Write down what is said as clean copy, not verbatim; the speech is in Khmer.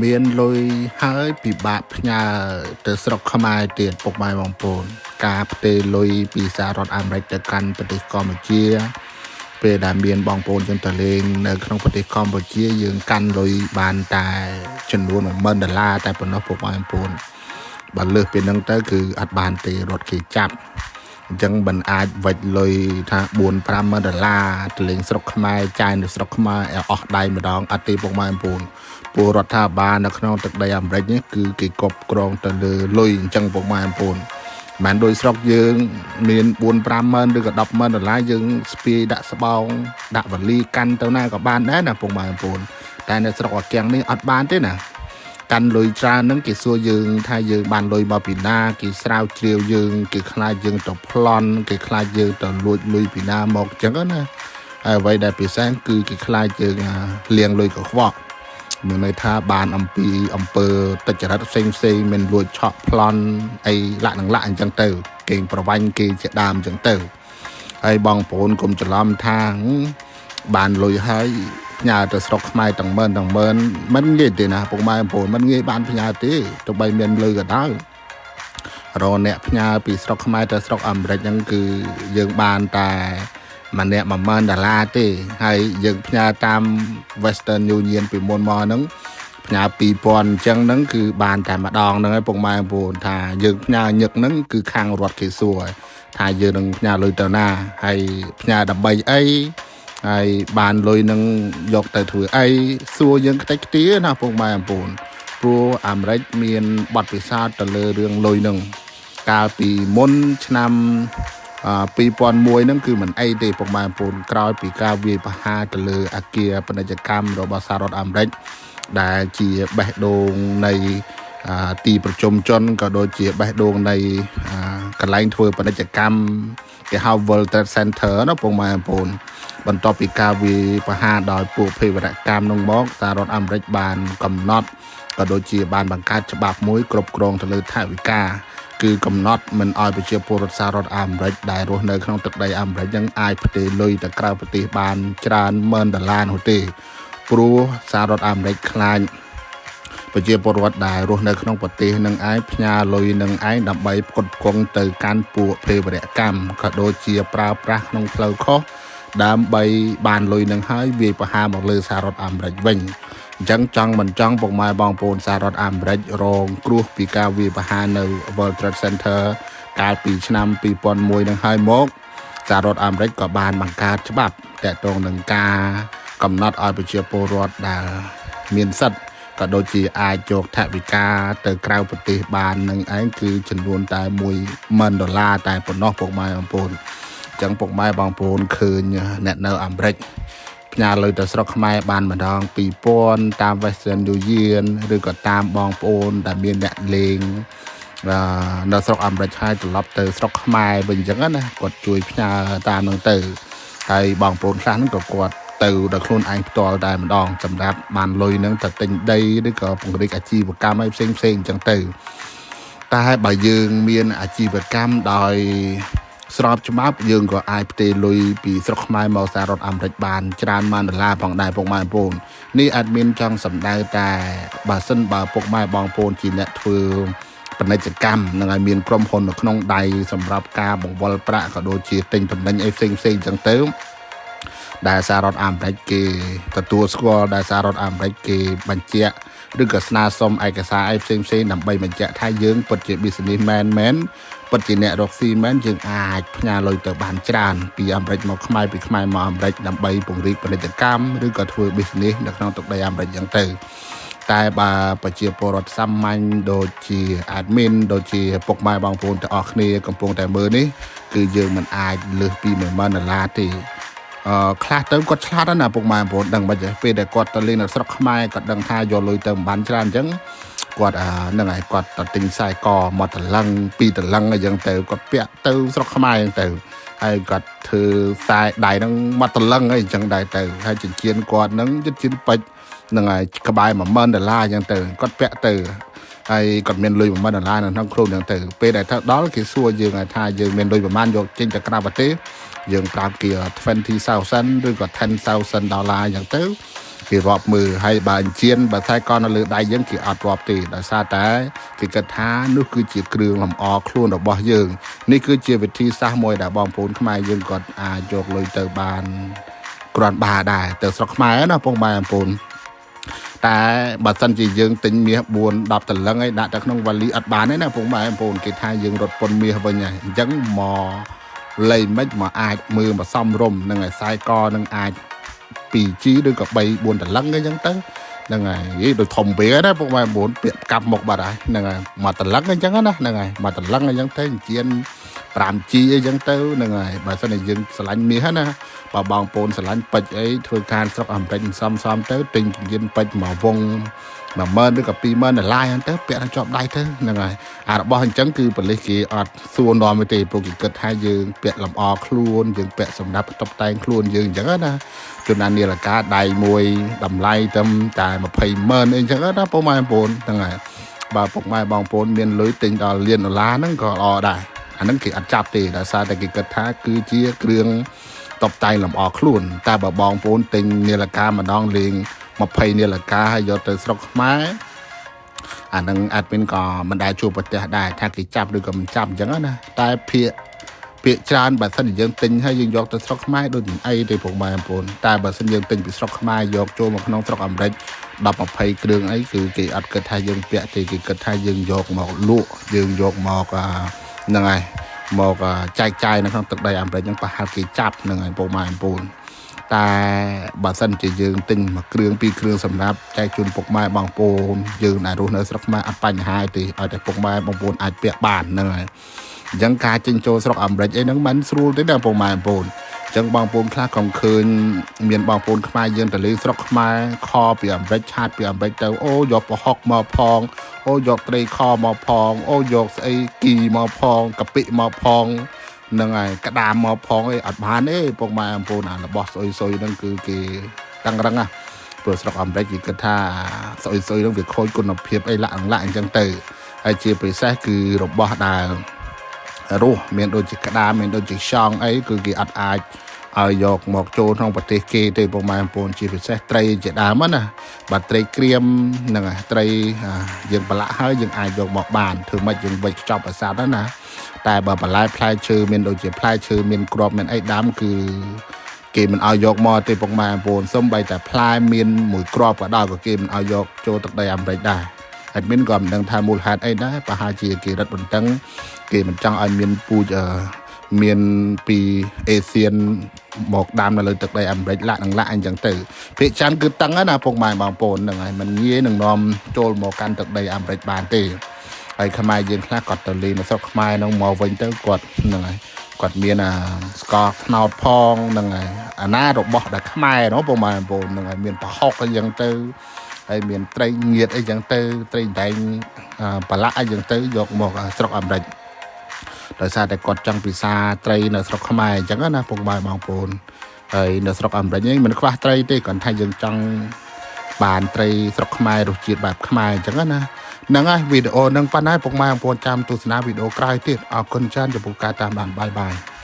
មានលុយហើយពិបាកផ្ញើទៅស្រុកខ្មែរទៀតពុកម៉ែបងប្អូនការផ្ទេរលុយពីសហរដ្ឋអាមេរិកទៅកាន់ប្រទេសកម្ពុជា ពេលដែលមានបងប្អូនយើងទៅលេងនៅក្នុងប្រទេសកម្ពុជាយើងកាន់លុយបានតែចំនួន10000ដុល្លារតែប៉ុណ្ណោះពុកម៉ែបងប្អូនបើលើសពីហ្នឹងទៅគឺអត់បានទេរត់គេចាប់អញ្ចឹងមិនអាចវិចលុយថា4 50000ដុល្លារទៅលេងស្រុកខ្មែរចាយនៅស្រុកខ្មែរឲ្យអស់ដៃម្ដងអត់ទេពុកម៉ែបងប្អូនពលរដ្ឋាភិបាលនៅក្នុងទឹកដីអាមេរិកនេះគឺគេគ្រប់គ្រងទៅលើលុយអញ្ចឹងពុកម៉ែបងប្អូន មិនដូចស្រុកយើងមាន4 5ម៉ឺនឬក៏10ម៉ឺនដុល្លារយើងស្ពាយដាក់ស្បោងដាក់វ៉ាលីកាន់ទៅណាក៏បានដែរណាពុកម៉ែបងប្អូនតែនៅស្រុកអាកាំងនេះអត់បានទេណាកាន់លុយច្រើនហ្នឹងគេសួរយើងថាយើងបានលុយមកពីណាគេស្រាវជ្រាវយើងគេខ្លាចយើងទៅប្លន់គេខ្លាចយើងទៅលួចលុយពីណាមកអញ្ចឹងណាហើយអ្វីដែលពិសេសគឺគេខ្លាចយើងលាងលុយកខ្វក់ មានន័យថាបានអំពីអំពើតិចរិតផ្សេងផ្សេងមានលួចឆក់ប្លន់អីលាក់នឹងលាក់អញ្ចឹងទៅគេងប្រវាញ់គេជាដើមអញ្ចឹងទៅហើយបងប្អូនកុំច្រឡំថាបានលុយហើយផ្ញើទៅស្រុកខ្មែរទាំងម៉ឺនទាំងម៉ឺនមិនងាយទេណាពុកម៉ែបងប្អូនមិនងាយបានផ្ញើទេទោះបីមានលុយក៏ដោយរកអ្នកផ្ញើពីស្រុកខ្មែរទៅស្រុកអាមេរិកហ្នឹងគឺយើងបានតែម្នាក់10000ដុល្លារទេហើយយើងផ្ញើតាម Western Union ពីមុនមកហ្នឹងផ្ញើ2000អញ្ចឹងហ្នឹងគឺបានតែម្ដងហ្នឹងហើយពុកម៉ែបងប្អូនថាយើងផ្ញើញឹកហ្នឹងគឺខាងរដ្ឋគេសួរហើយថាយើងនឹងផ្ញើលុយទៅណាហើយផ្ញើដើម្បីអីហើយបានលុយនឹងយកទៅធ្វើអីសួរយើងខ្ទេចខ្ទាណាពុកម៉ែបងប្អូនព្រោះអាមេរិកមានបទពិសោធន៍ទៅលើរឿងលុយហ្នឹងកាលពីមុនឆ្នាំ2001ហ្នឹងគឺមិនអីទេពុកម៉ែបងប្អូនក្រោយពីការវាយប្រហារទៅលើអាគារពាណិជ្ជកម្មរបស់សហរដ្ឋអាមេរិកដែលជាបេះដូងនៃទីប្រជុំជនក៏ដូចជាបេះដូងនៃកន្លែងធ្វើពាណិជ្ជកម្មគេហៅ World Trade Center ណាពុកម៉ែបងប្អូនបន្ទាប់ពីការវាយប្រហារដោយពួកភេរវកម្មនោះមកសហរដ្ឋអាមេរិកបានកំណត់ក៏ដូចជាបានបង្កើតច្បាប់មួយគ្រប់គ្រងទៅលើថវិកាគឺកំណត់មិនឲ្យប្រជាពលរដ្ឋសហរដ្ឋអាមេរិកដែលរស់នៅក្នុងទឹកដីអាមេរិកនឹងអាចផ្ទេរលុយទៅក្រៅប្រទេសបានច្រើនម៉ឺនដុល្លារនោះទេព្រោះសហរដ្ឋអាមេរិកខ្លាចប្រជាពលរដ្ឋដែលរស់នៅក្នុងប្រទេសនឹងឯងផ្ញើលុយនឹងឯងដើម្បីផ្គត់ផ្គង់ទៅកាន់ពួកភេរវកម្មក៏ដូចជាប្រើប្រាស់ក្នុងផ្លូវខុសដើម្បីបានលុយនឹងហើយវាយប្រហារមកលើសហរដ្ឋអាមេរិកវិញអញ្ចឹងចង់មិនចង់ពុកម៉ែបងប្អូនសហរដ្ឋអាមេរិករងគ្រោះពីការវាយប្រហារនៅ World Trade Center កាលពីឆ្នាំ2001នឹងហើយមកសហរដ្ឋអាមេរិកក៏បានបង្កើតច្បាប់តាក់ទងនឹងការកំណត់ឲ្យប្រជាពលរដ្ឋដែលមានសិទ្ធិក៏ដូចជាអាចយកថវិកាទៅក្រៅប្រទេសបាននឹងឯងគឺចំនួនតែ10000ដុល្លារតែប៉ុណ្ណោះពុកម៉ែបងប្អូនអញ្ចឹងពុកម៉ែបងប្អូនឃើញអ្នកនៅអាមេរិកផ្ញើលុយទៅស្រុកខ្មែរបានម្ដង2000តាម Western Union ឬក៏តាមបងប្អូនដែលមានអ្នកលេងនៅស្រុកអាមេរិកហើយត្រឡប់ទៅស្រុកខ្មែរវិញអញ្ចឹងណាគាត់ជួយផ្ញើតាមនឹងទៅហើយបងប្អូនខ្លះហ្នឹងក៏គាត់ទៅដល់ខ្លួនឯងផ្ទាល់តែម្ដងសម្រាប់បានលុយហ្នឹងទៅទិញដីឬក៏ពង្រីកអាជីវកម្មអីផ្សេងផ្សេងអញ្ចឹងទៅតែបើយើងមានអាជីវកម្មដោយស្របច្បាប់យើងក៏អាចផ្ទេរលុយពីស្រុកខ្មែរមកសហរដ្ឋអាមេរិកបានច្រើនម៉ឺនដុល្លារផងដែរពុកម៉ែបងប្អូននេះ admin ចង់សម្ដៅតែបើសិនបើពុកម៉ែបងប្អូនជាអ្នកធ្វើពាណិជ្ជកម្មនឹងឲ្យមានក្រុមហ៊ុននៅក្នុងដៃសម្រាប់ការបង្វិលប្រាក់ក៏ដូចជាទិញទំនិញអីផ្សេងផ្សេងអញ្ចឹងទៅដែលសហរដ្ឋអាមេរិកគេទទួលស្គាល់ដែលសហរដ្ឋអាមេរិកគេបញ្ជាក់ឬក៏ស្នើសុំឯកសារអីផ្សេងផ្សេងដើម្បីបញ្ជាក់ថាយើងពិតជា businessman មែនពិតជាអ្នករកស៊ីមែនយើងអាចផ្ញើលុយទៅបានច្រើនពីអាមេរិកមកខ្មែរពីខ្មែរមកអាមេរិកដើម្បីពង្រីកពាណិជ្ជកម្មឬក៏ធ្វើ business នៅក្នុងទឹកដីអាមេរិកអញ្ចឹងទៅតែបើប្រជាពលរដ្ឋសាមញ្ញដូចជា admin ដូចជាពុកម៉ែបងប្អូនទាំងអស់គ្នាកំពុងតែមើលនេះគឺយើងមិនអាចលើសពី10000ដុល្លារទេអឺខ្លះទៅគាត់ឆ្លាតណាស់ពុកម៉ែបងប្អូនដឹងមិនទេពេលដែលគាត់ទៅលេងនៅស្រុកខ្មែរគាត់ដឹងថាយកលុយទៅមិនបានច្រើនអញ្ចឹងគាត់អាហ្នឹងហើយគាត់ទៅទិញខ្សែកមកតលឹងពីរតលឹងអីចឹងទៅគាត់ពាក់ទៅស្រុកខ្មែរអញ្ចឹងទៅហើយគាត់ធ្វើខ្សែដៃហ្នឹងមកតលឹងអីអញ្ចឹងដែរទៅហើយចិញ្ចៀនគាត់ហ្នឹងចិញ្ចៀនពេជ្រហ្នឹងហើយក្បែរ10000ដុល្លារអញ្ចឹងទៅគាត់ពាក់ទៅហើយគាត់មានលុយ10000ដុល្លារនៅក្នុងខ្លួនអញ្ចឹងទៅពេលដែលទៅដល់គេសួរយើងថាយើងមានលុយប្រហែលយកចេញទៅក្រៅប្រទេសយើងប្រាប់គេ20,000ឬក៏10,000ដុល្លារអញ្ចឹងទៅ គេរាប់មើលហើយបើអញ្ជៀនបើខ្សែកនៅលើដៃយើងគេអត់រាប់ទេដោយសារតែគេគិតថានោះគឺជាគ្រឿងលម្អខ្លួនរបស់យើងនេះគឺជាវិធីសាស្ត្រមួយដែលបងប្អូនខ្មែរយើងគាត់អាចយកលុយទៅបានគ្រាន់បើដែរទៅស្រុកខ្មែរណាបងប្អូនតែបើសិនជាយើងទិញមាស4 10តលឹងឲ្យដាក់ទៅក្នុងវ៉ាលីអត់បានទេណាពុកម៉ែបងប្អូនគេថាយើងរត់ពន្ធមាសវិញហើយអញ្ចឹងមកលេងមិនមកអាចមើលមកសំរុំនឹងឲ្យខ្សែកនឹងអាច 2G ឬក៏3 4តលឹងអីចឹងទៅហ្នឹងហើយយីដូចធំពេកណាពុកម៉ែបងប្អូនពាក្យកាប់មុខបាត់ហើយហ្នឹងហើយមកតលឹងអញ្ចឹងណាហ្នឹងហើយមកតលឹងអញ្ចឹងទៅអញ្ជៀន 5G អីចឹងទៅហ្នឹងហើយបើសិនជាយើងស្រឡាញ់មាសណាបើបងប្អូនស្រឡាញ់ពេជ្រអីធ្វើការស្រុកអាមេរិកសំសំទៅទិញចិញ្ចៀនពេជ្រមកវង10000ឬក៏20000ដុល្លារហ្នឹងទៅពាក់នឹងជាប់ដៃទៅហ្នឹងហើយអារបស់អញ្ចឹងគឺប៉ូលីសគេអត់សួរនាំទេព្រោះគេគិតថាយើងពាក់លម្អខ្លួនយើងពាក់សម្រាប់តុបតែងខ្លួនយើងអញ្ចឹងណាជនណានាឡិកាដៃមួយតម្លៃត្រឹមតែ20ម៉ឺនអីអញ្ចឹងណាពុកម៉ែបងប្អូនហ្នឹងហើយបើពុកម៉ែបងប្អូនមានលុយទិញដល់លានដុល្លារហ្នឹងក៏ល្អដែរអាហ្នឹងគេអត់ចាប់ទេដោយសារតែគេគិតថាគឺជាគ្រឿងតបតែងលម្អខ្លួនតែបើបងប្អូនទិញនាឡិកាម្ដងលេង20នាឡិកាហើយយកទៅស្រុកខ្មែរអាហ្នឹង admin ក៏មិនដែលជួបប្រទះដែរថាគេចាប់ឬក៏មិនចាប់អញ្ចឹងណាតែភាកពាក្យច្រើនបើសិនជាយើងទិញហើយយើងយកទៅស្រុកខ្មែរដូចមិនអីទេពុកម៉ែបងប្អូនតែបើសិនយើងទិញពីស្រុកខ្មែរយកចូលមកក្នុងស្រុកអាមេរិក10 20គ្រឿងអីគឺគេអត់គិតថាយើងពាក់ទេគេគិតថាយើងយកមកលក់យើងយកមកហ្នឹងហើយមកចែកចាយនៅក្នុងទឹកដីអាមេរិកហ្នឹងប្រហែលគេចាប់ហ្នឹងហើយពុកម៉ែបងប្អូនតែបើសិនជាយើងទិញមួយគ្រឿងពីរគ្រឿងសម្រាប់ចែកជូនពុកម៉ែបងប្អូនយើងដែលរស់នៅស្រុកខ្មែរអត់បញ្ហាទេឲ្យតែពុកម៉ែបងប្អូនអាចពាក់បានហ្នឹងហើយអញ្ចឹងការចេញចូលស្រុកអាមេរិកអីហ្នឹងមិនស្រួលទេណាពុកម៉ែបងប្អូនអញ្ចឹងបងប្អូនខ្លះក៏ឃើញមានបងប្អូនខ្មែរយើងទៅលេងស្រុកខ្មែរខពីអាមេរិកឆាតពីអាមេរិកទៅអូយកប្រហុកមកផងអូយកត្រីខមកផងអូយកស្អីគីមកផងកាពិមកផងហ្នឹងហើយក្តាមមកផងអីអត់បានទេពុកម៉ែបងប្អូនអារបស់ស្អុយសុយហ្នឹងគឺគេតឹងរឹងណាព្រោះស្រុកអាមេរិកគេគិតថាស្អុយសុយហ្នឹងវាខូចគុណភាពអីលាក់អង្លាក់អញ្ចឹងទៅហើយជាពិសេសគឺរបស់ដែលរស់មានដូចជាក្តាមមានដូចជាខ្យងអីគឺគេអត់អាចឲ្យយកមកចូលក្នុងប្រទេសគេទេពុកម៉ែបងប្អូនជាពិសេសត្រីជាដើមណាបាទត្រីក្រៀមហ្នឹងហើយត្រីយើងប្រឡាក់ហើយយើងអាចយកមកបានធ្វើម៉េចយើងវិចខ្ចប់ឲ្យសត្វណាតែបើបន្លែផ្លែឈើមានដូចជាផ្លែឈើមានគ្រាប់មានអីដាំគឺគេមិនឲ្យយកមកទេពុកម៉ែបងប្អូនសំបីតែផ្លែមានមួយគ្រាប់ក៏ដោយក៏គេមិនឲ្យយកចូលទឹកដីអាមេរិកដែរ admin ក៏មិនដឹងថាមូលហេតុអីដែរប្រហែលជាគេរឹតបន្តឹងគេមិនចង់ឲ្យមានពូជមានពីអេសៀនមកដាំនៅលើទឹកដីអាមេរិកលាក់នឹងលាក់អញ្ចឹងទៅភាគច្រើនគឺតឹងណាពុកម៉ែបងប្អូនហ្នឹងហើយมันងាយនឹងនាំចូលមកកាន់ទឹកដីអាមេរិកបានទេហើយខ្មែរយើងខ្លះគាត់ទៅលេងនៅស្រុកខ្មែរហ្នឹងមកវិញទៅគាត់ហ្នឹងហើយគាត់មានអាស្ករត្នោតផងហ្នឹងហើយអាណារបស់ដែលខ្មែរនោះពុកម៉ែបងប្អូនហ្នឹងហើយមានប្រហុកអីចឹងទៅហើយមានត្រីងៀតអីចឹងទៅត្រីដែងប្រឡាក់អីចឹងទៅយកមកស្រុកអាមេរិកដោយសារតែគាត់ចង់ពិសាត្រីនៅស្រុកខ្មែរអញ្ចឹងណាពុកម៉ែបងប្អូនហើយនៅស្រុកអាមេរិកនេះមិនខ្វះត្រីទេគ្រាន់តែយើងចង់បានត្រីស្រុកខ្មែររសជាតិបែបខ្មែរអញ្ចឹងណាហ្នឹងហើយវីដេអូហ្នឹងប៉ុណ្ណាពុកម៉ែបងប្អូនចាំទស្សនាវីដេអូក្រោយទៀតអរគុណច្រើនចំពោះការតាមដាន bye bye.